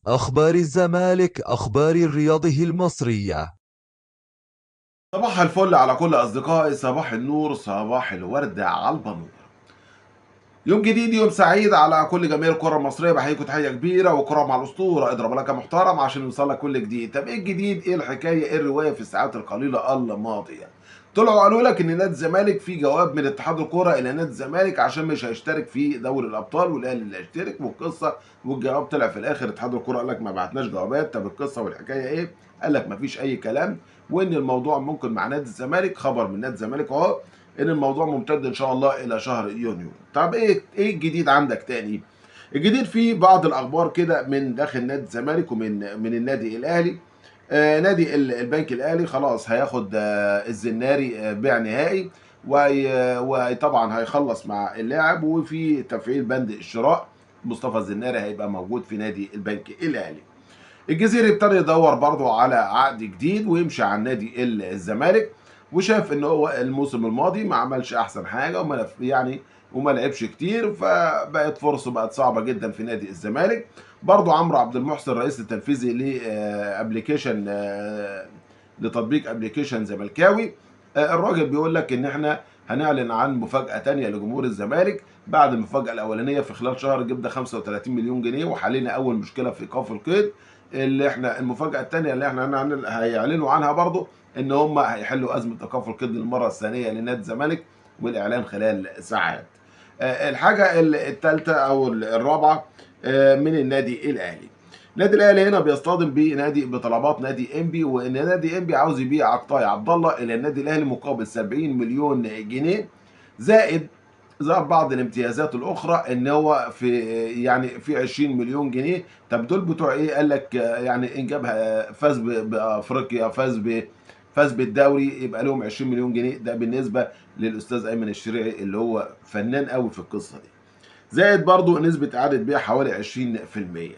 أخبار الزمالك، أخبار الرياضة المصرية. صباح الفل على كل أصدقائي، صباح النور، صباح الورد على البنور. يوم جديد، يوم سعيد على كل جماهير الكرة المصرية. بحييكم تحية كبيرة وكرة مع الأسطورة، اضرب لك يا محترم عشان يوصل لك كل جديد. طب ايه الجديد؟ ايه الحكاية؟ ايه الرواية في الساعات القليلة الماضية؟ طلعوا قالوا لك ان نادي الزمالك في جواب من اتحاد الكرة الى نادي الزمالك عشان مش هيشترك في دوري الابطال، والاهلي اللي هيشترك، والقصة والجواب طلع في الاخر اتحاد الكرة قال لك ما بعتناش جوابات. طب القصة والحكاية ايه؟ قال لك ما فيش اي كلام، وان الموضوع ممكن مع نادي الزمالك، خبر من نادي الزمالك اهو ان الموضوع ممتد ان شاء الله الى شهر يونيو. طب ايه الجديد عندك تاني؟ الجديد في بعض الاخبار كده من داخل نادي الزمالك ومن النادي الاهلي. نادي البنك الاهلي خلاص هياخد الزناري بيع نهائي، وطبعا هيخلص مع اللاعب، وفي تفعيل بند الشراء مصطفى الزناري هيبقى موجود في نادي البنك الاهلي. الجزيري ابتدى يدور برضه على عقد جديد ويمشي عن نادي الزمالك، وشاف ان هو الموسم الماضي ما عملش احسن حاجة وما لعبش كتير، فبقت فرصة بقت صعبة جدا في نادي الزمالك. برضو عمرو عبد المحسن الرئيس التنفيذي ل application، لتطبيق application زملكاوي، الراجل بيقول لك ان احنا هنعلن عن مفاجاة تانية لجمهور الزمالك بعد المفاجاة الاولانية في خلال شهر جبنا 35 مليون جنيه وحلينا اول مشكلة في ايقاف القيد. اللي احنا المفاجاة الثانية اللي احنا هيعلنوا عنها برضو ان هم هيحلوا ازمة ايقاف القيد للمرة الثانية لنادي الزمالك، والاعلان خلال ساعات. الحاجة الثالثة او الرابعة من النادي الاهلي. النادي الاهلي هنا بيصطدم بنادي بطلبات نادي انبي، وان نادي انبي عاوز يبيع عقطاي عبد الله الى النادي الاهلي مقابل 70 مليون جنيه، زائد بعض الامتيازات الاخرى ان هو في 20 مليون جنيه. طب دول بتوع ايه؟ قال لك يعني ان جابها فاز بافريقيا، فاز بالدوري، يبقى لهم 20 مليون جنيه. ده بالنسبة للاستاذ ايمن الشريعي اللي هو فنان قوي في القصة دي، زائد برضو نسبه اعاده بيع حوالي 20%.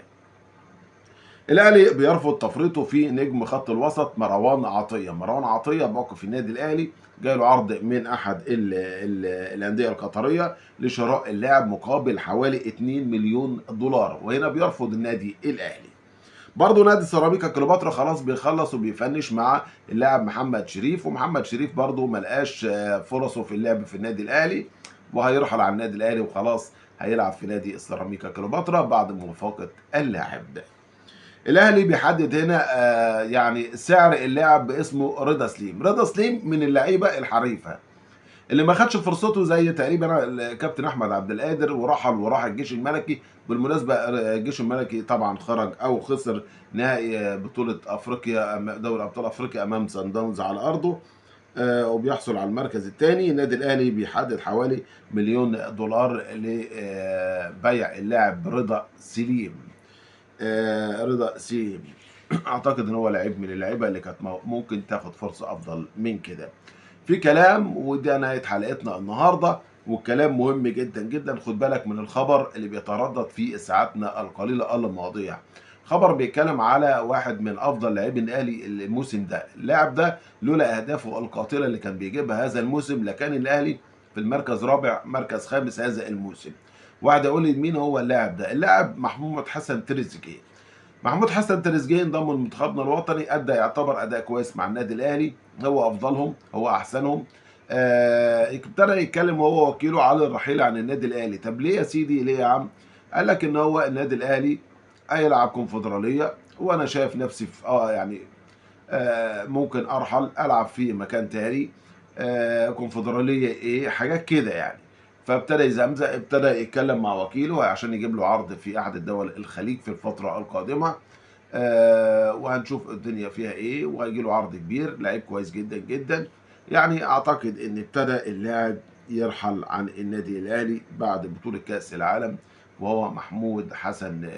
الاهلي بيرفض تفريطه في نجم خط الوسط مروان عطيه. مروان عطيه باقي في النادي الاهلي، جاي له عرض من احد الاندية القطرية لشراء اللاعب مقابل حوالي 2 مليون دولار، وهنا بيرفض النادي الاهلي. برضه نادي سيراميكا كليوباترا خلاص بيخلص وبيفنش مع اللاعب محمد شريف، ومحمد شريف برضه ما لقاش فرصة في اللعب في النادي الاهلي، وهيرحل عن النادي الاهلي وخلاص هيلعب في نادي سيراميكا كليوباترا بعد موافقة اللاعب. الاهلي بيحدد هنا يعني سعر اللاعب باسمه رضا سليم. رضا سليم من اللعيبة الحريفه اللي ما خدش فرصته زي تقريبا الكابتن احمد عبد القادر، ورحل وراح الجيش الملكي. بالمناسبة الجيش الملكي طبعا خرج او خسر نهائي بطوله افريقيا، دوري ابطال افريقيا امام سان داونز على ارضه، وبيحصل على المركز الثاني. النادي الاهلي بيحدد حوالي مليون دولار لبيع اللاعب رضا سليم. رضا سليم اعتقد ان هو لعيب من اللعيبة اللي كانت ممكن تاخد فرصة افضل من كده. في كلام، وده نهاية حلقتنا النهارده، والكلام مهم جدا جدا. خد بالك من الخبر اللي بيتردد في ساعاتنا القليلة الماضية. خبر بيتكلم على واحد من افضل لاعبي الاهلي الموسم ده. اللاعب ده لولا اهدافه القاتلة اللي كان بيجيبها هذا الموسم لكان الاهلي في المركز رابع، مركز خامس هذا الموسم. واحد يقول لي مين هو اللاعب ده؟ اللاعب محمود حسن تريزيجيه. محمود حسن تريزيجيه انضم لمنتخبنا الوطني، ادى يعتبر اداء كويس مع النادي الاهلي، هو افضلهم، هو احسنهم. ابتدى يتكلم هو وكيله على الرحيل عن النادي الاهلي. طب ليه يا سيدي، ليه يا عم؟ قال لك ان هو النادي الاهلي هيلعب كونفدراليه، وانا شايف نفسي في يعني ممكن ارحل العب في مكان تاني، كونفدراليه ايه، حاجات كده يعني. فابتدى يزمزق، ابتدى يتكلم مع وكيله عشان يجيب له عرض في احد الدول الخليج في الفترة القادمة، وهنشوف الدنيا فيها ايه، وهيجي له عرض كبير. لعيب كويس جدا جدا يعني. اعتقد ان ابتدى اللاعب يرحل عن النادي الاهلي بعد بطوله كاس العالم، وهو محمود حسن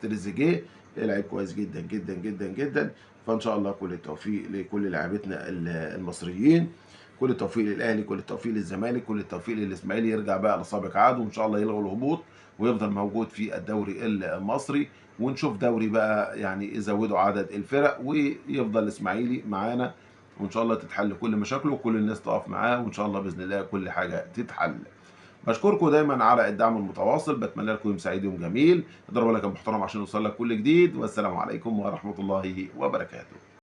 تريزيجيه، لعيب كويس جدا جدا جدا جدا. فان شاء الله كل التوفيق لكل لاعبتنا المصريين، كل التوفيق للاهلي، كل التوفيق للزمالك، كل التوفيق للاسماعيلي يرجع بقى لسابق عهده، وان شاء الله يلغوا الهبوط ويفضل موجود في الدوري المصري، ونشوف دوري بقى يعني يزودوا عدد الفرق ويفضل الاسماعيلي معانا، وان شاء الله تتحل كل مشاكله وكل الناس تقف معاه، وان شاء الله باذن الله كل حاجة تتحل. بشكركم دايما على الدعم المتواصل، بتمنى لكم يوم سعيد يوم جميل، اضربوا like محترم عشان يوصل لك كل جديد، والسلام عليكم ورحمة الله وبركاته.